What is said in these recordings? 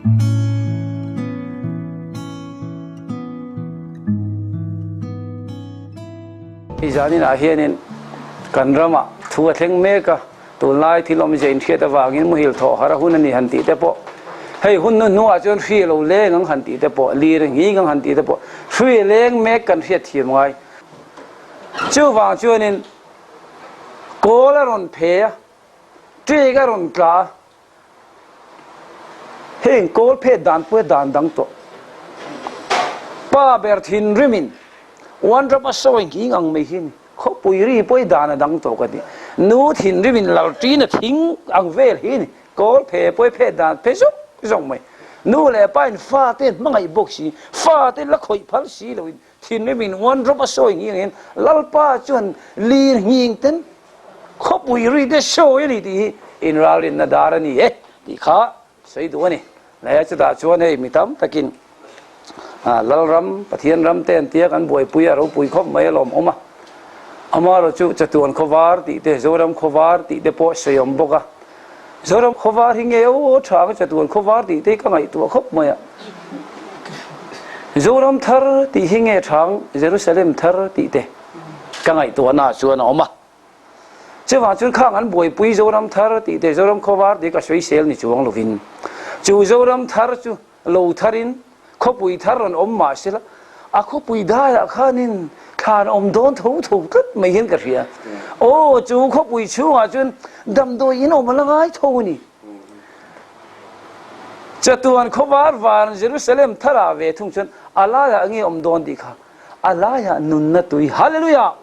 Hi zaninah hianin kan ramah thu a thleng mek a, tunlai thil awmzia inhriat avangin muhil thawh har a hun a ni han tih te pawh, hei hun hnu hnuah chuan hri a lo leng ang han tih te pawh, lir nghing ang han tih te pawh, hri a leng mek kan hriat thiam ngai. Chuvang chuanin kawl a rawn phe a, ṭek a rawn tla a, Heng kawl phet dan pawh hi dan dang tawh. Pa ber thinrimin one drop a sawi nghing ang mai hi a ni. Khawpui ri pawh hi dan a dang tawh ka ti. Nu thinrimin lalṭin a thing ang vel hi a ni. Kawl phe pawh hi phet dan phe zawk zawk mai. Nu leh pa in fate an hmangaih bawk si, fate la khawih phal si loin Thinrimin one drop a sawi nghing angin Lalpa chuan lir nghing ten khawpui ri te sawi a ni tih hi inralrinna dar a ni e tih kha sawi duh a ni. Leh chutah chuan hei mi tam takin Lalram, Pathian ram te an tia kan buaipui a ropui khawp mai a lawmawm a. Amaherawhchu chatuan khawvar tih te, Zoram khawvar tih te pawh sawi awm bawk a. Zoram khawvar hi nge aw tha ka chatuan khawvar tih te hi ka ngaihtuah khawp mai a. Zoram thar tih hi nge thang Jerusalem thar tih te ka ngaihtuahna ah chuan a awm a. Chuvang chuan khang an buaipui Zoram thar tih te Zoram khawvar tih ka sawisel ni chuang lovin chu Zoram thar chu lo tharin khawpui thar rawn awm mah sela a khawpui daiah khanin thlan awm dawn tho tho tlat mai hian ka hria. Aw chu khawpui chhungah chuan damdawi in awm a la ngai tho a ni. Chatuan khawvar van Jerusalem tharah ve thung chuan a laiah nge awm dawn tih kha a laiah nunna tui Hallelujah!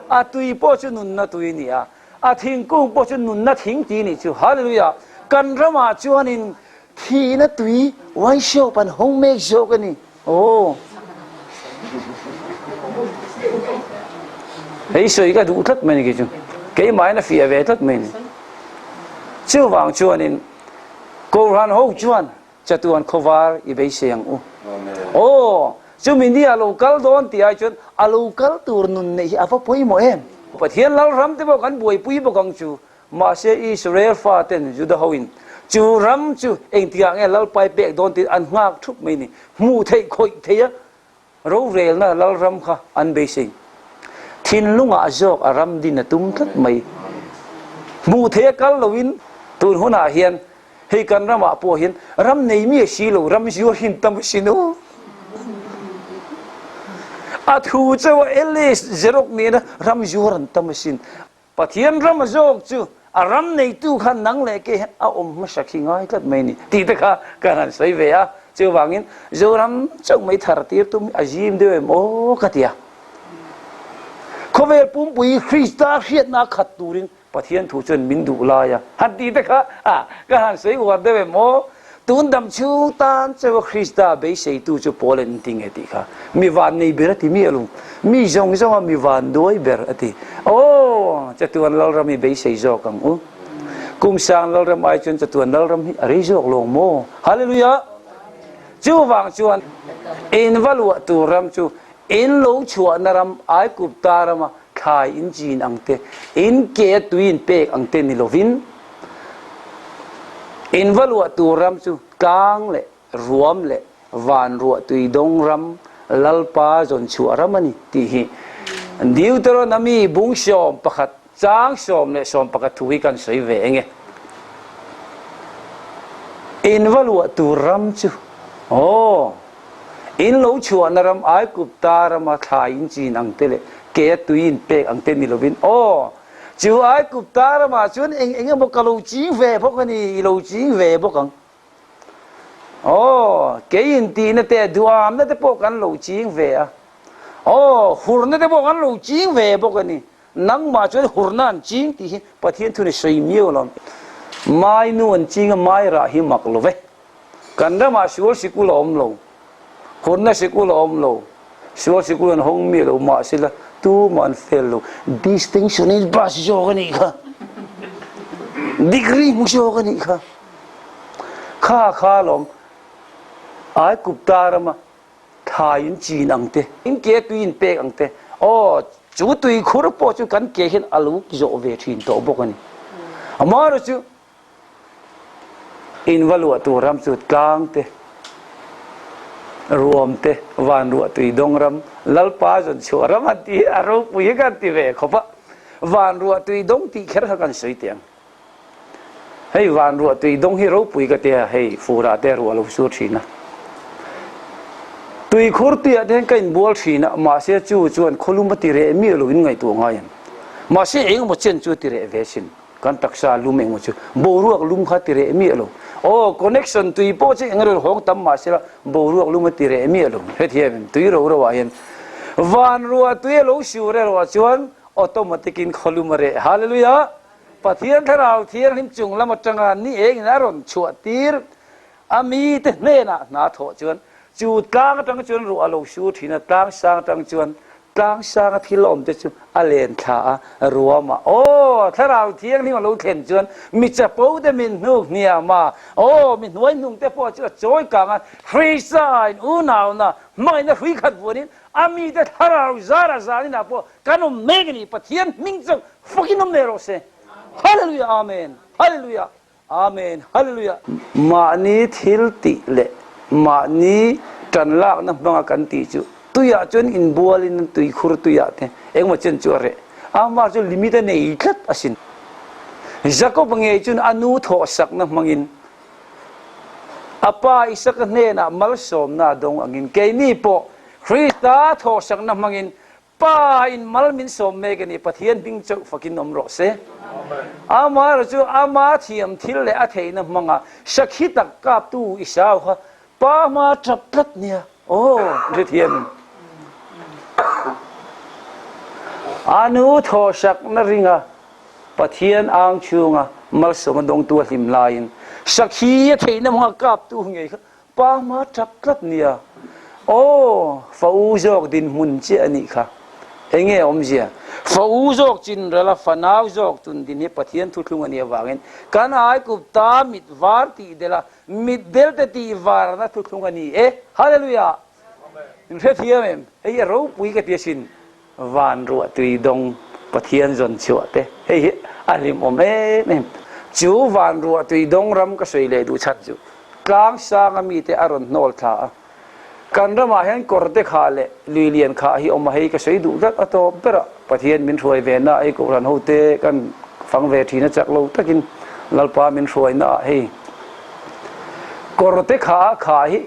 A tui pawh chu nunna tui a ni a, a thingkung pawh chu nunna thing ti a nih chu Hallelujah! Kan ramah chuanin Thihna tui wine shop an hawng mek zawk a ni. Aw. Hei sawi ka duh tlat mai ni kei chu. Keimahin a fiah ve tlat mai ni. Chuvang chuanin Kohhran ho chuan chatuan khawvar i beisei ang u. Aw, chumi ni a lo kal dawn tih ai chuan a lo kal tur nun neih hi a va pawimawh em. Pathian Lalram te pawh kan buaipui bawk ang chu. Mahse Israel faten Juda hoin chu ram chu engtikah nge Lalpai pek dawn tiin an nghak thup mai ni. Hmuh theih khawih theih a rorelna Lalram kha an beisei. Thinlungah zawk a ram din a tum tlat mai. Hmuh theih a kal loin tun hunah hian hei kan ramah pawh hian ram nei mi a si lo, ram zuar hin tam a si no. A thu chauh a Ellis Zerok nena ram zuar an tam asin. Pathian ram a zawk chu a ram neitu kha nang leh kei hian a awm hmasa khi ngai tlat mai ni tih te kha kan han sawi ve a. Chuvangin Zoram chauh mai thar tir tum hi a zim deuh em aw ka ti a. Khawvel pumpui Krista hriatna a khat turin Pathian thu chuan min duh lai a han tih te kha ka han sawi uar deuh em aw. Tun dam chhung tan chauha Krista beiseitu chu Paul an ti nge tih kha mi van nei ber a ti mi alung. Mi zawng zawnga mi van duai ber a ti. Aw, chatuan Lalram hi beisei zawk ang u. Kum sang Lalram ai chuan chatuan Lalram hi a rei zawk lawng maw? Hallelujah! Chuvang chuan in va luah tur ram chu in lo chhuahna ram Aigupta rama thlai in chin ang te, in ke a tui in pek ang te ni lovin, In va luah tur ram chu tlang leh ruam leh van ruah tui dawng ram Lalpa zawn chhuah ram a ni tih hi Deuteronomy bung 11 chang 11 thu hi kan sawi ve eng e. In va luah tur ram chu aw in lo chhuahna ram Aigupta rama thlai in chin ang te leh ke a tui in pek ang te ni lovin aw Chu Aigupta ramah chuan eng eng emaw ka lo ching ve bawk a ni, i lo ching ve bawk ang. Aw, kei intihna te, duhamna te pawh kan lo ching ve a. Aw, hurna te pawh kan lo ching ve bawk a ni. Nangmah chuan hurna an ching tih hi Pathian thun i sawi miau lo. Mai nu an ching a, mai rah hi mak lo ve. Kan ramah sual sikul a awm lo, hurna sikul a awm lo, sual sikul an hawng miah lo mahsela tumah an fail lo. Distinction in pass zawk a nih kha, degree hmu zawk a nih kha. Kha kha lawm Aigupta rama thlai in chin ang te, in ke tui in pek ang te, aw chu tuikhur pawh chu kan ke hian a lo zawh ve thin tawh bawk a ni. Amaherawhchu. In va luah tur ram chu tlang te, ruam te, van ruah tui dawng ram, Lalpa zawn chhuah ram an ti hi a ropui hi kan ti ve khawp a. Van ruah tui dawng tih kher kha kan sawi teh ang. Hei van ruah tui dawng hi ropui ka tia hei furah te ruah lo sur thin a. Tuikhur tuiah te hian ka inbual thin a, mahse chu chuan khawlum a ti reh miah lo in ngaihtuah ngai ang. Mahse engemaw chen chu a ti reh ve sin. Kan taksa lum engemaw chu boruak lum kha a ti reh miah lo. Aw connection tui pawh chu eng rel hawng tam mahse la boruak lum a ti reh miah lo. Hetiang tui ro ro ah hian van ruah tui a lo sur erawh chuan automatic in khawlum a reh. Hallelujah! Pathian Thlarau Thianghlim chung lam atanga ni engin a rawn chhuah tir a mite hnenah hna thawh chuan chu tlang atang chuan ruah a lo sur thin a, tlang sang atang chuan tlang sanga thil awm te chu a len thla a, ruam a, aw Thlarau Thianghlim a lo thlen chuan mi chapo te min hnuk hniam a, aw mi hnuai hnung te pawh chu a chawi kang a, Hrisain unauna hmangaihna hrui khat vuanin a mite Thlarau zara zaninah pawh Kan awm mek a ni, Pathian hming chu fakin awm leh rawh se. Hallelujah Amen Hallelujah Amen Hallelujah. Mahni thil tih leh mahni tan lakna hmanga kan tih chu tuiah chuan inbualin tuikhur tuiah te engemaw chen chu a reh. Amah chu limit a nei tlat asin. Jakob ngei chuan a nu thawhsakna hmangin a pa Isaka hnenah malsawmna a dawng angin keini pawh Krista thawhsakna hmangin Pa in mal min sawm mek a ni, Pathian hming chauh fakin awm rawh se. Amaherawh chu ama thiam thil leh a theihna hmanga sakhi tak kaptu Esau kha Pa hma tap tlat nia. Aw, hrethiam in. A nu thawhsakna ringa Pathian ang chhunga malsawm a dawngtu a hlim laiin sakhi a theihna hmanga kaptu ngei kha Pa hma tap tlat nia. Aw, fa u zawk dinhmun chiah a nih kha. Enge a awmzia? Fa u zawk chinral a fanau zawk tun din hi Pathian thuthlung a nih avangin kan Aigupta mit var tih del a, mit del te tih varna thuthlung a ni e. Hallelujah! In hrethiam em? Hei hi a ropui ka ti asin. Van ruah tui dawng Pathian zawn chhuah te hei hi a hlimawm em em. Chu van ruah tui dawng ram ka sawi leh duh chhan chu tlang sanga mite a rawn hnawl thla a. Kan ramah hian kawrte khah leh lui lian khah hi awm a hei ka sawi duh tlat a tawp berah Pathian min hruai ve na ei kohhran hote kan fang ve thin a chak lo takin Lalpa min hruai na ah hei kawrte khah a khah hi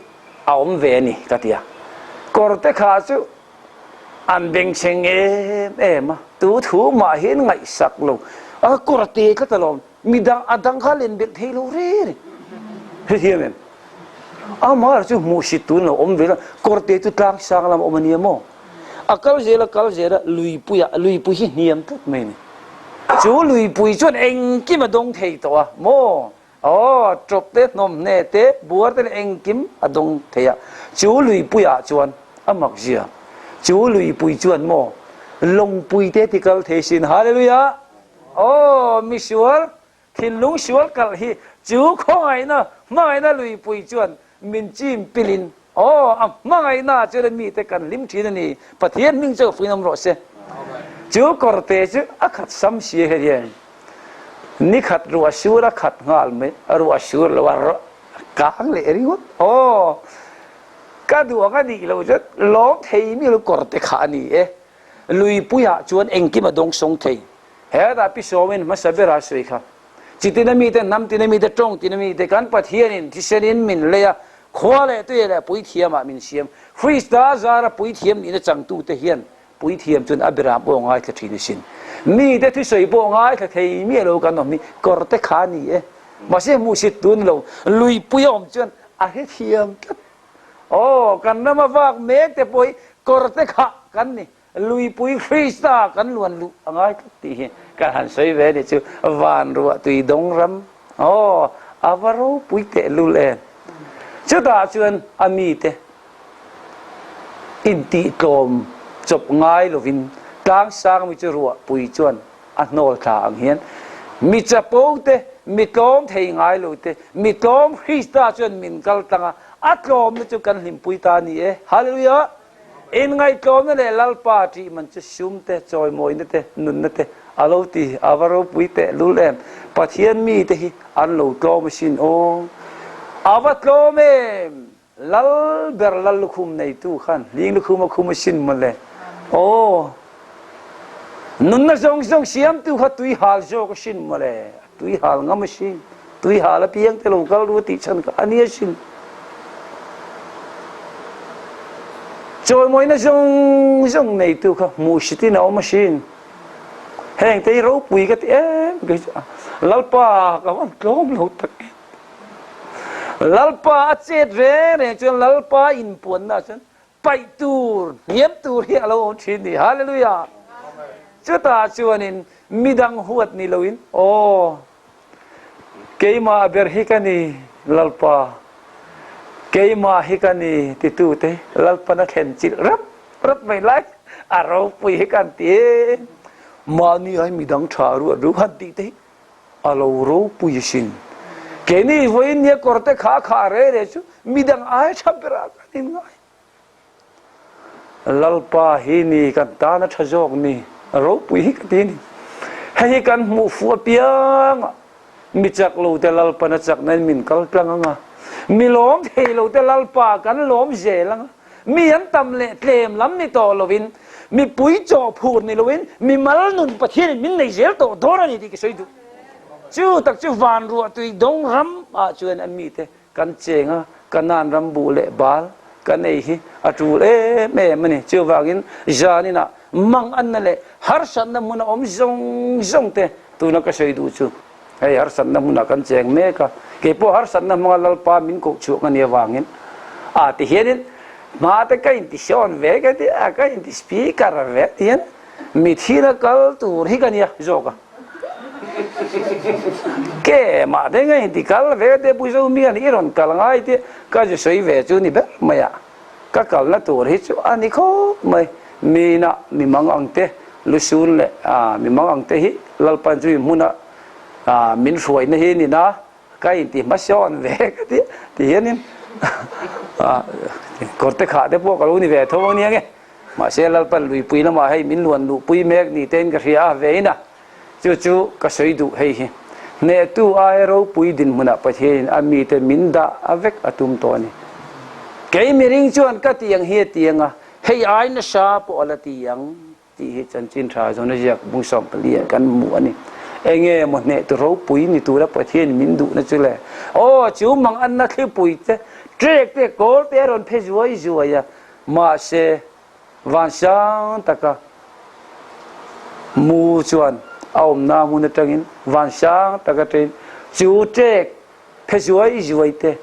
a awm ve a ni ka ti a. Kawrte khah chu An bengchheng em em a, tu thu mahin ngaihsak lo, a kawr te tlat alawm, midang a dang kha len belh thei lo re re. Hrethiam em? Amah chu hmuhsit tun lo awm ve la, kawr te chu tlang sang lam awm a nia maw? A kal zel a kal zel a, luipuiah, luipui hi hniam tlat mai a ni. Chu luipui chuan engkim a dawng thei tawh a maw? Aw, ṭawp te, hnawmhne te, buar te leh engkim a dawng thei a. Chu luipuiah chuan a mak zia. Chu luipui chuan maw lawngpui te ti kal thei sin. Hallelujah! Aw, misual, thinlung sual kalh hi chu khawngaihna, hmangaihna luipui chuan min chim pilin, aw, a hmangaihna chuan mite kan hlim ṭhin a ni. Pathian hming chu fuin awm rawh se. Chu kawrte chu a khat sam si he hian ni khat ruah sur a khat nghal mai, ruah sur lo a kang leh ringawt. Aw, ka duh ang a nih loh chuan lawm thei mi lo kawrte kha a ni e. Luipuiah chuan engkim a dawngsawng thei. Hetah Pi Sawmin hmasa bera sawi kha. Chitin a mite, hnam tin a mite, tawng tin a mite, kan Pathianin thisenin min lei a, khua leh tuia leh puithiamah min siam. Krista zara puithiam nihna changtute hian puithiam chuan a beram pawh a ngaithla thin asin. Mite thusawi pawh ngaithla thei miah lo kan awm hi kawrte kha a ni e. Mahse hmuhsit tu ni lo, luipui a awm chuan a hrethiam tlat. Aw, kan rama vak mek te pawh hi kawrte kha kan ni. Luipui Krista kan luan luh a ngai tlat tih hi kan han sawi ve a ni chu. Van ruah tui dawng ram aw a va ropui tehlul em. Chutah chuan a mite intihtlawm chawp ngai lovin tlangsang mi chu ruahpui chuan a hnawl thla ang hian mi chapo te, mi tlawm thei ngai lo te, mi tlawm Krista chuan min kal tlang a, a tlawmna chu kan hlimpui ta a ni e. Hallelujah! Inngaihtlawmna leh Lalpa ṭih man chu sum te, chawimawina te, nunna te a lo ti a va ropui tehlul em! Pathian mite hi an lo tlawm asin aw! A va tlawm em! Lal ber lal lukhum neitu khan hling lukhum a khum asin mawle. Aw. Nunna zawng zawng siamtu kha tui hal zawk asin mawle. Tui hal ngam asin. Tui hal apiang te lo kal ru tih chhan kha ani asin. Chawimawina zawng zawng neitu kha hmuhsitin a awm asin. Heng te hi ropui ka ti em kei chu. Lalpa ka van tlawm lo tak em. Lalpa a chet reng reng chuan Lalpa inpuanna chuan paih tur, hniam tur hi a lo awm thin ni. Hallelujah! Chutah chuanin midang huat ni loin, Aw, keimah ber hi ka ni, Lalpa, keimah hi ka ni titute Lalpan a thlen chilh rap rap mai lai a ropui hi kan ti e. Mahni ai midang tha ruat ru han tih te hi a lo ropui asin. Keini vawiin nia kawrte kha kha re re chu midang ai tha berah kan inngai. Lalpa hi ni kan tan a tha zawk ni, a ropui hi ka ti ni. Hei hi kan hmuh fuh apiang ah mi chak lo te Lalpan a chak nain min kal tlang anga, mi lawm thei lo te Lalpa kan lawm zel anga, mi an tam leh tlem lam ni tawh lovin, mipui chaw phur ni loin mimal nun Pathianin min nei zel tawh dawn a ni tih ka sawi duh. Chu tak chu van ruah tui dawng ram ah chuan a mite kan cheng a, Kanaan ram buh leh bal kan ei hi a tul em em a ni. Chuvangin zaninah manganna leh harsatna hmun a awm zawng zawng te tuna ka sawi duh chu hei harsatna hmunah kan cheng mek a, keipawh harsatna hmanga Lalpa min koh chhuak a nih avangin a ti hianin hma te ka inti sawn ve ka ti a, ka inti speaker ve ti hian mithina kal tur hi ka nia zawk a. Ke mah te nge inti kal ve te pu zo mian i rawn kal ngai te ka zu sawi ve chu ni ber mai a, ka kalna tur hi chu a ni khawp mai. Mina mi mang ang te lusun leh mi mang ang te hi Lalpan chu hmuna min hruaina hi ni na ka inti hmasawn ve ka ti ti hianin kawrte khah te pawh ka lo ni ve tho ania nge. Mahse Lalpan luipui lamah hei min luan luhpui mek ni tein ka hria a vein a, chu chu ka sawi duh hei hi. Hnehtu aia ropui dinhmunah Pathianin a mite min dah a vek a tum tawh a ni. Kei miring chuan ka ti ang hi a ti ang a, hei ai nasa pawh a la ti ang tih hi chanchin tha zawn a ziak bung 14 ah kan hmuh a ni. Enge maw hnehtu ropui ni tura Pathianin min duhna chu le? Aw, chu manganna thlipui te, trek te, kawl te a rawn phe zuai zuai a, Mahse, van sang taka mu chuan a awmna hmun atangin van sang tak atangin chu ṭek phe zuai zuai te,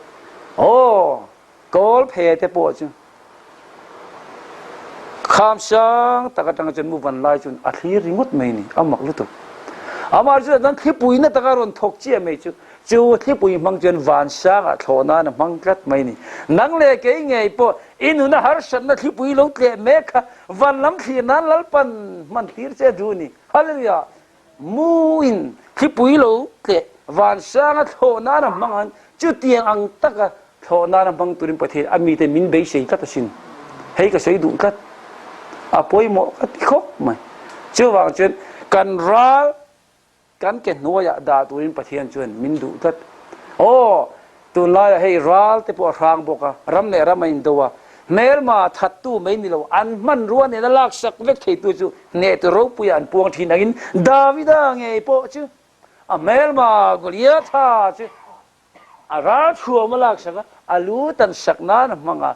aw, kawl phe te pawh chu kham sang tak atanga chuan mu van lai chuan a thlir ringawt mai ni, a mak lutuk. Amah chu chuan thlipui na taka rawn thawk chiah mai chu Chu thlipui hmang chuan vansangah thlawh nan a hmang tlat mai ni. Nang leh kei ngei pawh i nuna harsatna thlipui lo tleh mek kha van lam thlir nan Lalpan hman thlir che duh ni. Hallelujah! Muin thlipui lo tleh vansanga thlawh nan a hmang ang, chutiang ang taka thlawh nan a hmang turin Pathian a mite min beisei tlat asin. Hei ka sawi duh tlat. A pawimawh ka ti khawp mai. Chuvang chuan kan ral Kan ke hnuaiah dah turin Pathian chuan min duh tlat. Aw, tunlaiah hei ral te pawh a hrang bawk a, ram leh ram a indo a, hmelma thattu mai ni lo, an hmanrua nena laksak vek theitu chu hnehtu ropuiah an puang thin angin Davida ngei pawh chu a hmelma Goliatha chu A ral thuam a laksak a, a lu tan sak nan a hmang a,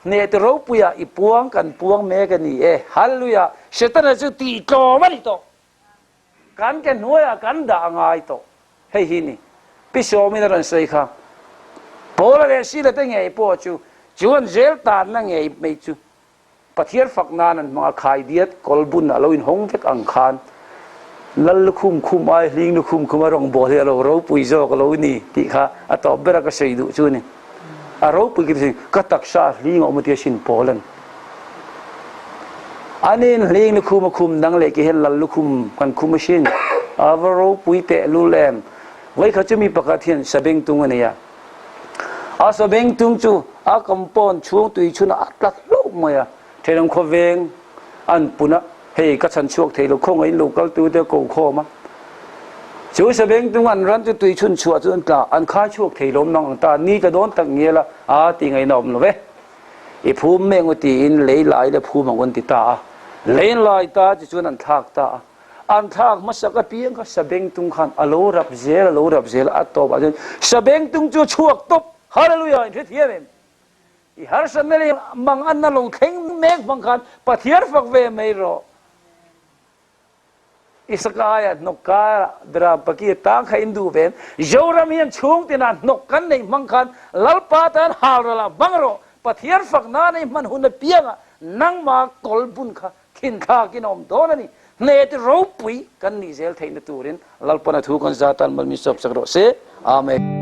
hnehtu ropuiah i puang kan puang mek a ni e. Hallelujah! Setana chu tihtlawm a ni tawh. Kan ke hnuaiah kan dah a ngai tawh. Hei hi ni. Pi Sawmin a rawn sawi kha. Paula leh Sila te ngei pawh chu chu an zel tanna ngei mai chu Pathian fak nan an hmang a, khaidiat kawlbun a lo inhawng vek ang khan Lal lukhum khum ai hling lukhum khum a rawngbawl hi a lo ropui zawk a lo ni tih kha a tawp bera ka sawi duh chu a ni. A ropui ka ti sin, ka taksa a hling a awm a ti asin Paula'n. Anin hling lukhum a khum dang leh ki hian lal lukhum kan khum asin. A va ropui teh lul em. Vawikhat chu mi pakhat hian sabengtung a nei a. A sabengtung chu a compound chhung tui chhunah a tla hlauh mai a. Thenawm khawveng an pun a, hei ka chhan chhuak thei lo, khawngaihin lo kal tu te ko khawm a. Chu sabengtung an ran chu tui chhun chhuah chu an tla, an khai chhuak thei lawm nang ang ta, ni tla dawn tak ngial a, aa tih ngaihna awm lo ve. I phum meng u tiin lei lai la phum ang an ti ta a. Lei an lai ta chi chuan an thlak ta a. An thlak hmasak apiang kha sabengtung khan a lo rap zel, a lo rap zel a, a tawp ah chuan sabengtung chu a chhuak tawp. Hallelujah! In hrethiam em? I harsatna leh mang anna lo thleng mek hmang khan Pathian fak ve mai rawh. Isakaia hnawk kara Beram Paki tang kha in duh ve em? Zoram hian chhung tinah hnawk kan neih hmang khan Lalpa tan halral ah hmang rawh. Pathian fak nan ei hman hun apiangah nangma kawl bun kha thinthlakin a awm dawn a ni. Hne ti ropui kan nih zel theihna turin Lalpana thu kan za tan mal min sawp sak rawh se. Amen.